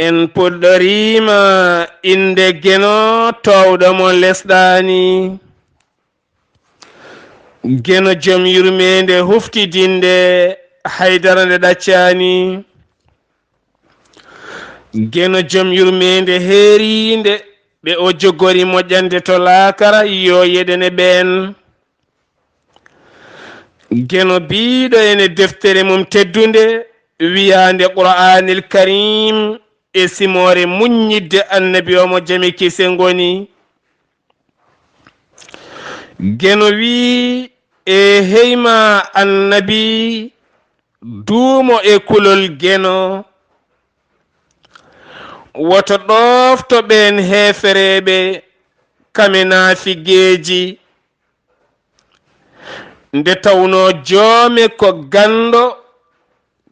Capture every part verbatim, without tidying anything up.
En puɗɗoriima innde Geno toowɗo mo lesɗaani. Geno jom yurmeende huftidinde haydara nde ɗaccaani. Geno jom yurmeende heeriinde ɓe o jogori moƴƴande to laakara yo yeɗene ɓeen. Geno biiɗo ene deftere mum teddunde wiyaande Qur'aanil Kariim e simoore muññidde Annabi o mo jam e kise ngoni. Geno wii: "E heyma Annabi, duumo e kulol Geno. Woto ɗoofto ɓeen heefereeɓe kame naafigeeji." Nde tawnoo joome ko ganndo,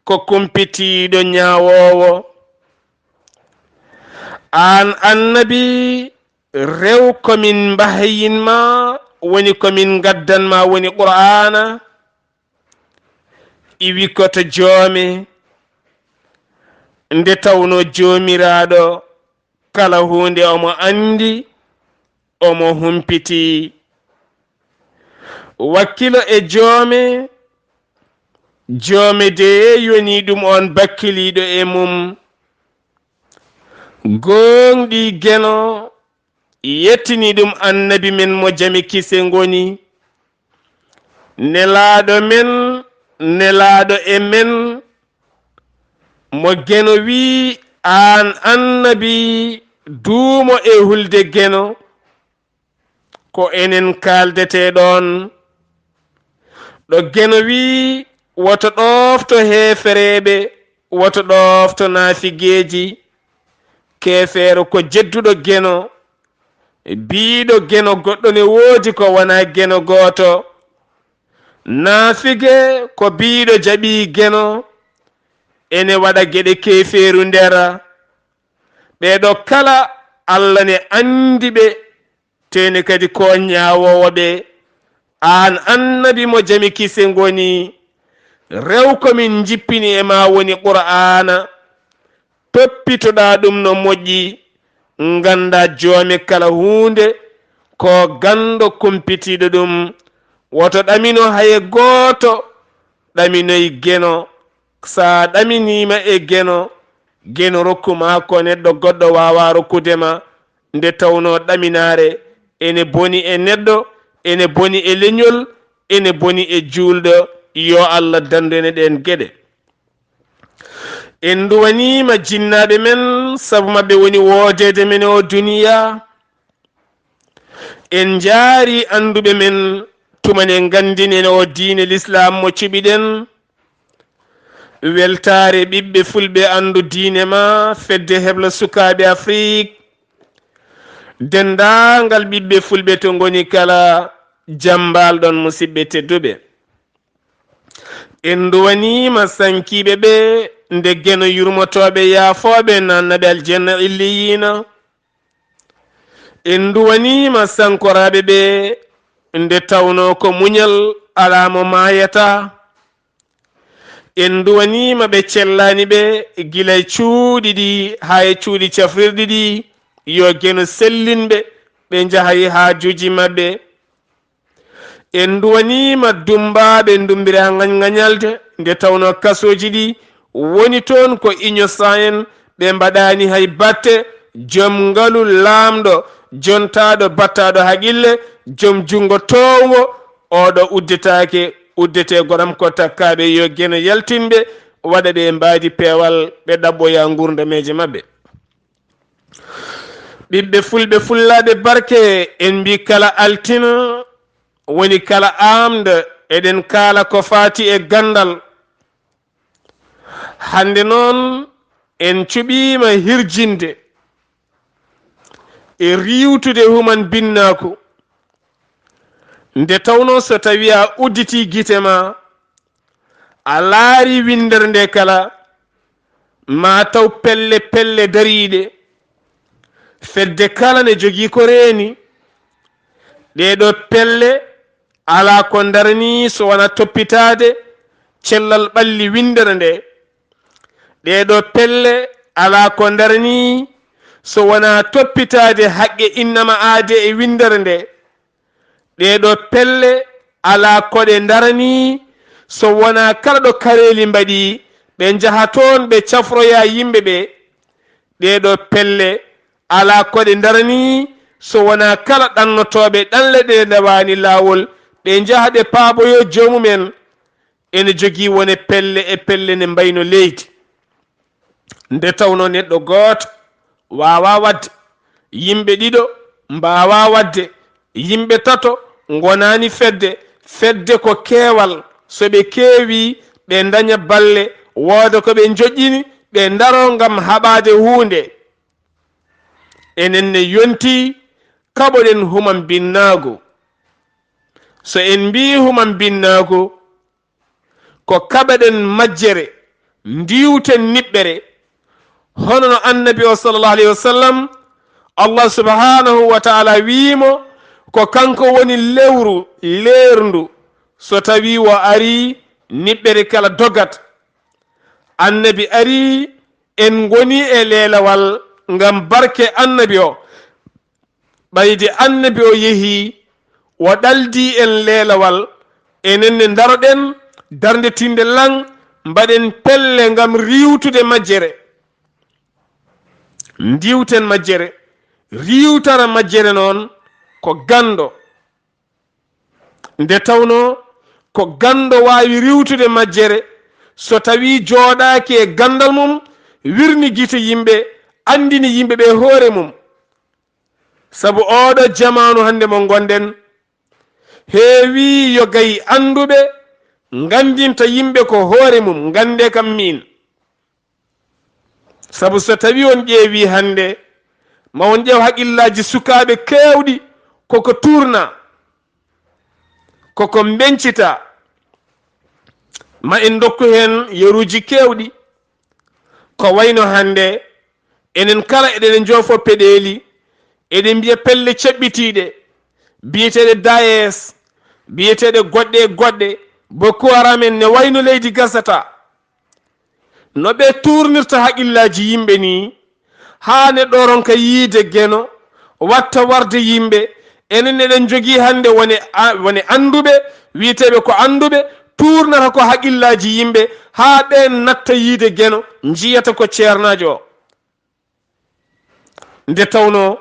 ko kumpitiiɗo ñaawoowo. Aan Annabi, rew ko min mbahayin ma, woni ko min ngaddan ma, woni Qur'aana. Iwi ko to joome, nde tawnoo Joomiraaɗo kala huunde omo anndi, omo humpiti. Wakkilo e joome, joome de yoni ɗum on bakkiliiɗo e mum. Gooŋɗi Geno yettini ɗum Annabi men mo jam e kise ngoni. Nelaaɗo men, nelaaɗo e men, mo Geno wii: "Aan Annabi, duumo e hulde Geno." Ko enen kaaldetee ɗoon. Ɗo Geno wii: "Woto ɗoofto heefereeɓe, woto ɗoofto naafigeeji." Keefeero ko jedduɗo Geno, biiɗo Geno goɗɗo ne woodi ko wonaa Geno gooto. Naafige ko biiɗo jaɓi Geno, ene waɗa geɗe keefeeru nder. Ɓee ɗo kala Alla ne anndi ɓe, tene kadi ko ñaawoowo ɓe. Aan Annabi mo jam e kise ngoni, rew ko min njippini e ma woni Qur'aana. Toppitoɗaa ɗum no moƴƴi, ngannda joome kala huunde, ko ganndo kumpitiiɗo ɗum. Woto ɗamino haye gooto, ɗaminoy Geno. Sa ɗaminiima e Geno, Geno rokku ma ko neɗɗo goɗɗo waawaa rokkude ma, nde tawnoo ɗaminaare ene boni e neɗɗo, ene boni e leñol, ene boni e juulɗo. Yo Allah dandu en e ɗeen geɗe. En nduwaniima jinnaaɓe men, sabu maɓɓe woni woodeede men o duniya. En njaari annduɓe men, tuma ne nganndinen o diine Lislaam mo cuɓiɗen. Weltaare ɓiɓɓe fulɓe anndu diine ma, fedde heblo sukaaɓe Afrik, denndaangal ɓiɓɓe fulɓe to ngoni kala, jam mbaal ɗon, musidɓe tedduɓe. En nduwaniima sankiiɓe ɓe, nde Geno yurmotooɓe yaafooɓe naannaɓe aljanna illiyiina. En nduwaniima sankoraaɓe ɓe, nde tawnoo ko muñal alaa mo maayata. En nduwaniima ɓe cellaani ɓe, gila e cuuɗi ɗi haa e cuuɗi cafrirɗi ɗi, yo Geno sellin ɓe, ɓe njaha e haajuuji maɓɓe. En nduwaniima dummbaaɓe ndummbiraa ngañ-ngañalde, nde tawnoo kasooji ɗi woni toon ko innocent en, ɓe mbaɗaani hay batte, jom ngalu laamɗo, jontaaɗo, battaaɗo haqille, jom junngo toowngo, oɗo uddetaake, uddetee goram ko takkaaɓe, yo Geno yaltin ɓe, waɗa ɓe mbaadi peewal, ɓe ɗaɓɓoya nguurndameeje maɓɓe. Ɓiɓɓe fulɓe fullaaɓe barke, en mbii kala altine woni kala aamnde, eɗen kaala ko faati e ganndal. Hannde noon, en cuɓiima hirjinde e riiwtude human binnaaku. Nde tawnoo so tawii a udditii gite ma, a laari winndere nde kala, ma taw pelle pelle dariiɗe. Fedde kala ne jogii ko reeni. Ɗee ɗoo pelle alaa ko ndaranii so wonaa toppitaade cellal ɓalli winndere nde. Ɗee ɗoo pelle alaa ko ndaranii so wonaa toppitaade haqqe innama aade e winndere nde. Ɗee ɗoo pelle alaa ko ɗe ndaranii so wonaa kala ɗo kareeli mbaɗi, ɓe njaha toon ɓe cafroya yimɓe ɓe. Ɗee ɗoo pelle alaa ko ɗe ndaranii so wonaa kala ɗannotooɓe ɗanle ɗe ndawaani laawol, ɓe njaha ɓe paaboyo joomumen. Ene jogii wone pelle e pelle ne mbayno leydi. Nde tawnoo neɗɗo gooto waawaa waɗde, yimɓe ɗiɗo mbaawaa waɗde, yimɓe tato ngonaani fedde, fedde ko keewal, so ɓe keewii, ɓe ndaña balle, wooda ko ɓe njoƴƴini, ɓe ndaroo ngam haɓaade huunde. Enen ne yontii kaɓoɗen human binnaagu. So en mbii human binnaagu, ko kaɓeɗen majjere, ndiiwten niɓɓere. Hono no Annabi o, sallallahu alayhi wa sallam, Allah subhanahu wa ta'ala wiyi mo, ko kanko woni lewru leerndu. So tawii o arii, niɓɓere kala dogat. Annabi arii, en ngoni e leelawal ngam barke Annabi o. Ɓayde Annabi o yehii, o ɗaldii en leelawal, enen ne ndaroɗen darnde tiinde laŋ, mbaɗen pelle ngam riiwtude majjere. Ndiiwten majjere, riiwtara majjere noon ko ganndo. Nde tawnoo ko ganndo waawi riiwtude majjere, so tawii jooɗaaki e ganndal mum, wirni gite yimɓe, anndini yimɓe ɓe hoore mum. Sabu ooɗo jamaanu hannde mo ngonɗen, heewii yo gay annduɓe nganndinta yimɓe ko hoore mum, nganndee kam miin. Sabu so tawii on ƴeewii hannde, ma on ƴeew haqillaaji sukaaɓe keewɗi, koko tuurnaa, koko mbeñcitaa, ma en ndokku heen yeruuji keewɗi. Ko wayno hannde, enen kala eɗen njoofo peɗeeli, eɗen mbiya pelle ceɓɓitiiɗe, biyeteeɗe Daesh, biyeteeɗe goɗɗe e goɗɗe, Boko Haram en ne wayno leydi gasataa. No ɓe tuurnirta haqillaaji yimɓe nii, haa neɗɗo ronka yiide Geno, watta warde yimɓe. Enen eɗen njogii hannde wone a-, wone annduɓe, wiyeteeɓe ko annduɓe, tuurnata ko haqillaaji yimɓe, haa ɓeen natta yiide Geno, njiyata ko ceernaajo o. Nde tawnoo,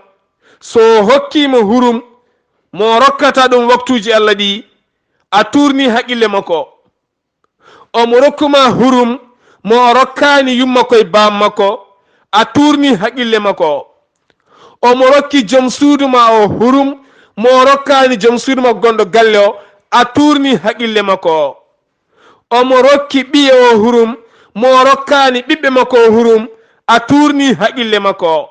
so o hokkiima hurum, mo o rokkata ɗum waktuuji Allah ɗi, a tuurnii haqille makko. Omo rokku ma hurum mo o rokkaani yumma koye baam makko, a tuurnii haqille makko. Omo rokki joom suudu ma o hurum mo o rokkaani joom suudu makko gonɗo galle o, a tuurnii haqille makko. Omo rokki ɓiye o hurum mo o rokkaani ɓiɓɓe makko o hurum, a tuurnii haqille makko.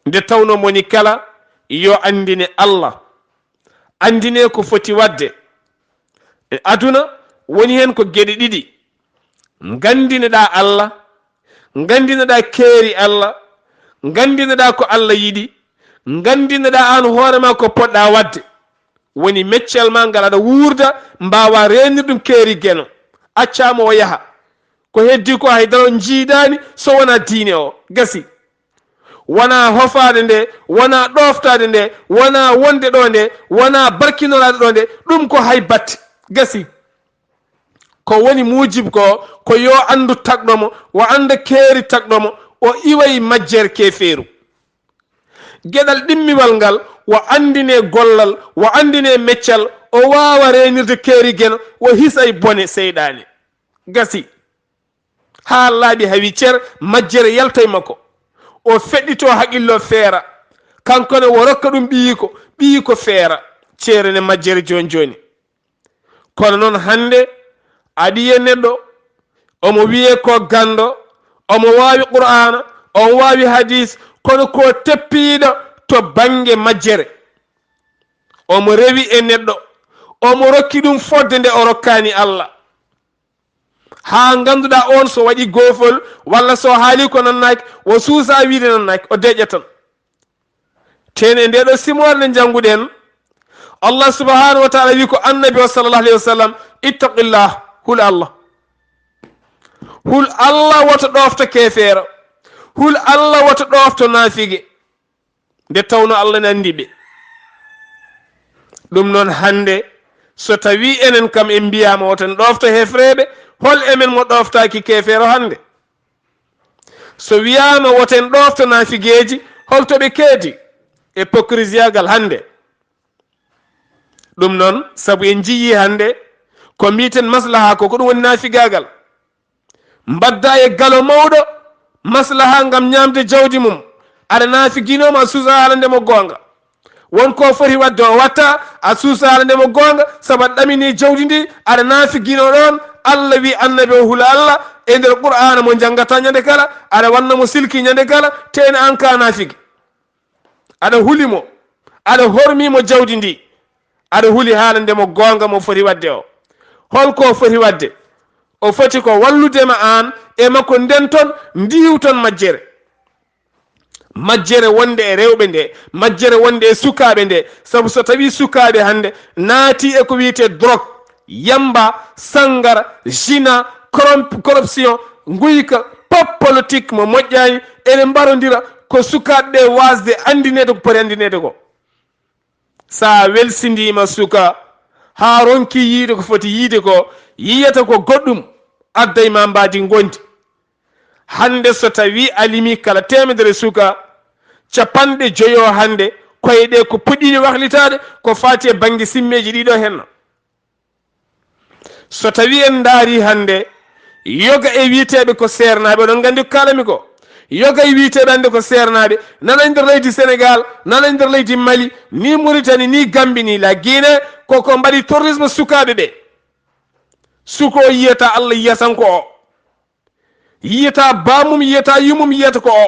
Nde tawnoo moni kala yo anndine Allah, anndine ko foti waɗde. E aduna woni heen ko geɗe ɗiɗi, nganndine-ɗaa Allah, nganndine-ɗaa keeri Allah, nganndine-ɗaa ko Allah yiɗi, nganndine-ɗaa aan hoore ma ko poɗɗaa waɗde. Woni meccal ma ngal aɗa wuurda, mbaawaa reenir ɗum keeri Geno. Accaa mo o yaha. Ko heddii ko hay dara on njiidaani so wonaa diine o. Gasi. Wonaa hofaade nde, wonaa ɗooftaade nde, wonaa wonde ɗo nde, wonaa barkinoraade ɗo nde, ɗum ko hay batte. Gasi. Ko woni muujib ko, ko yo anndu tagɗo mo, o annda keeri tagɗo mo, o iway majjere keefeeru. Geɗal ɗimmiwal ngal, o anndine gollal, o anndine meccal, o waawa reenirde keeri Geno, o hisay bone seyɗaane. Gasi. Haa laaɓi hawi cer, majjere yaltay makko. O feɗɗito haqillo feera. Kanko ne o rokka ɗum ɓiyiiko, ɓiyiiko feera. Ceere ne majjere jooni jooni. Kono noon hannde a ɗiye neɗɗo, omo wiyee ko ganndo, omo waawi Qur'aana, omo waawi hadiis, kono ko teppiiɗo to bannge majjere. Omo rewi e neɗɗo, omo rokki ɗum fodde nde o rokkaani Allah. Haa ngannduɗaa oon so waɗi goofol walla so haali ko nannaaki, o suusaa wiide nannaaki, o deƴƴa tan. Tene nde ɗo simoore nde njannguɗen, Allah subhanahu wa ta'ala wi ko annabi o sallallahu alayhi wa sallam, "Ittaqillah, hul Allah. Hul Allah, woto ɗofta keefeero." Hul Allah wata ɗoofto naafige, nde tawno Allah ne anndi ɓe. Ɗum noon, hannde so tawii enen kam en mbiyaama woten ɗoofto hefreeɓe, hol e men mo ɗooftaaki keefeero hannde? So wiyaama woten ɗoofto naafigeeji, hol to ɓe keedi? Hypocrisiagal hannde. Ɗum noon, sabu en njiyii hannde ko mbiiten maslaha ko, ko ɗum woni naafigaagal. Mbadda e galo mawɗo maslaha ngam ñaamde jawdi mum, aɗa naafiginooma a suusa haala nde mo goonga. Won ko foti waɗde o watta, a suusa haala nde mo goonga, sabu aɗa ɗamini jawdi ndi, aɗa naafiginoo ɗoon. Allah wi annabi o hula Allah e nder Qur'aana mo njanngata ñande kala, aɗa wanna mo silki ñande kala, tee ne aan ka naafigi. Aɗa huli mo, aɗa hormi mo jawdi ndi, aɗa huli haala nde mo goonga mo foti waɗde o. Hol ko foti waɗde? O foti ko wallude ma aan e makko nden ton, ndiiw ton majjere. Majjere wonde e rewɓe nde, majjere wonde e sukaaɓe nde, sabu so tawii sukaaɓe hannde naati e ko wiyetee drogue, yamba, sanngara, zina, corromp-, corruption, nguyka, pop politique mo moƴƴaani, ene mbarondira ko sukaaɓe ɓe waasde anndineede ko poti anndineede ko. So a welsindiima suka haa ronki yiide ko foti yiide ko, yiyata ko goɗɗum, adday ma mbaadi ngondi. Hannde so tawii a limii kala teemedere suka, capanɗe joyo hannde koye ɗe ko puɗɗiino waklitaade ko faati e bannge simmeeji ɗiɗo henna. So tawii en ndaarii hannde, yoga e wiyeteeɓe ko seernaaɓe, oɗon nganndi ko kaalami ko. Yoga e wiyeteeɓe hannde ko seernaaɓe, nana e nder leydi Senegaal, nana e nder leydi Mali, ni Muritani, ni Gambi, ni la Guinée, ko ko mbaɗi terrorisme sukaaɓe ɓe. Suko yiyata Allah yiyata ko o. Yiyata baamum, yiyata yumum, yiyata ko o.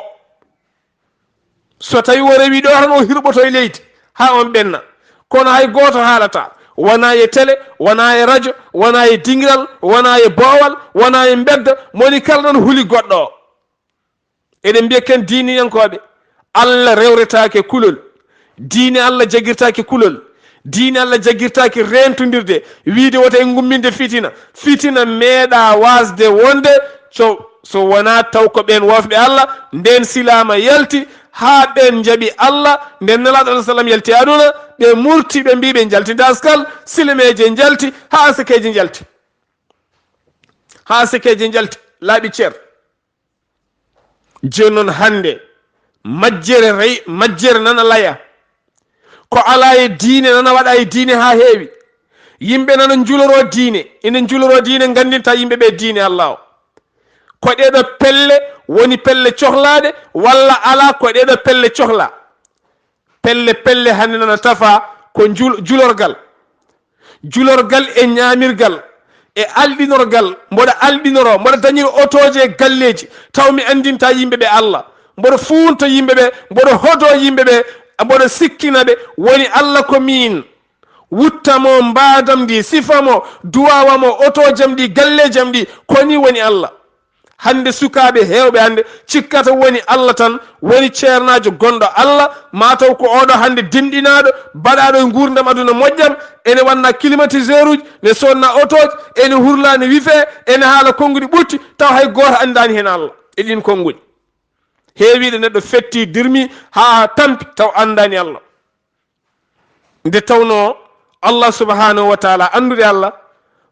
So tawii o rewii ɗo tan, o hirɓoto e leydi haa on ɓenna. Kono hay gooto haalata, wonaa e tele, wonaa e rajo, wonaa e dingiral, wonaa e boowal, wonaa e mbedda, moni kala noon huli goɗɗo o. Eɗen mbiya ken diiniyankooɓe, Allah rewretaake kulol. Diine Allah jagirtaake kulol. Diine Allah jagirtaake reentondirde, wiide wota en ngumminde fitina. Fitina meeɗaa waasde wonde so, so wonaa taw ko ɓeen woofɓe Allah, ndeen silaama yalti, haa ɓeen njaɓi Allah, ndeen Nelaaɗo alayhi salaam yalti aduna, ɓe murti, ɓe mbii ɓe njalti daskal, silameeje njalti, haa asakeeje njalti. Haa asakeeje njalti, laaɓi cer. Jooni noon hannde, majjere rey, majjere nana laya. Ko alaa e diine nana waɗa e diine haa heewi. Yimɓe nana njuloroo diine, ina njuloroo diine, nganndinta yimɓe ɓe diine Allah o. Ko ɗeeɗo pelle woni pelle cohlaaɗe, walla alaa ko ɗeeɗo pelle cohlaa? Pelle, pelle hannde nana tafa ko njul-, julorgal. Julorgal e ñaamirgal e alɗinorgal, mboɗo alɗinoro, mboɗo dañir otooji e galleeji, taw mi anndinta yimɓe ɓe Allah, mboɗo fuunta yimɓe ɓe, mboɗo hodo yimɓe ɓe, mboɗo sikkina ɓe, woni Allah ko miin. Wutta mo, mbaadam ndi, sifa mo, duwawa mo, otoojam ɗi, galleejam ɗi, ko ni woni Allah. Hannde sukaaɓe heewɓe hannde cikkata woni Allah tan, woni ceernaajo gonɗo Allah, maa taw ko oɗo hannde dimɗinaaɗo, baɗaaɗo e nguurndam aduna moƴƴam, ene wanna climatiseur uji, ne sonna otooji, ene hurla, ne wife, ene haala konnguɗi ɓutti, taw hay gooto anndaani heen Allah e ɗiin konnguɗi. Heewiiɗo neɗɗo fetti, dirmi haa tampi, taw anndaani Allah. Nde tawnoo Allah subhanahu wa taala, anndude Allah,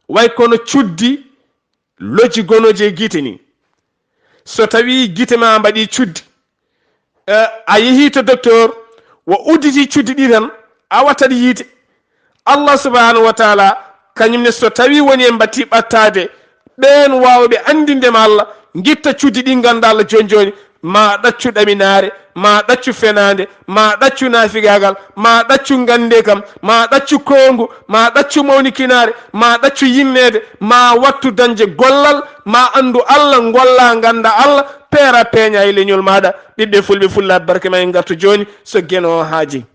way kono cuddi loji gonooji e gite ni. So tawii gite ma mbaɗii cuddi, eh, a yehii to docteur, o udditi cuddi ɗi tan, a wattat yiite. Allah subhanahu wa taala, kañum ne, so tawii woni en mbattii ɓattaade, ɓeen waawɓe anndinde ma Allah, ngitta cuddi ɗi, ngannda Allah jooni jooni, ma ɗaccu ɗaminaare, ma ɗaccu fenaande, ma ɗaccu naafigaagal, ma ɗaccu ngannde kam, ma ɗaccu koongu, ma ɗaccu mawnikinaare, ma ɗaccu yinneede, ma wattu dañde gollal, ma anndu Allah, ngolla, ngannda Allah, peera peeña e leñol maaɗa. Ɓiɓɓe fulɓe, fulla barke ma en ngartu jooni, so geno o haaji.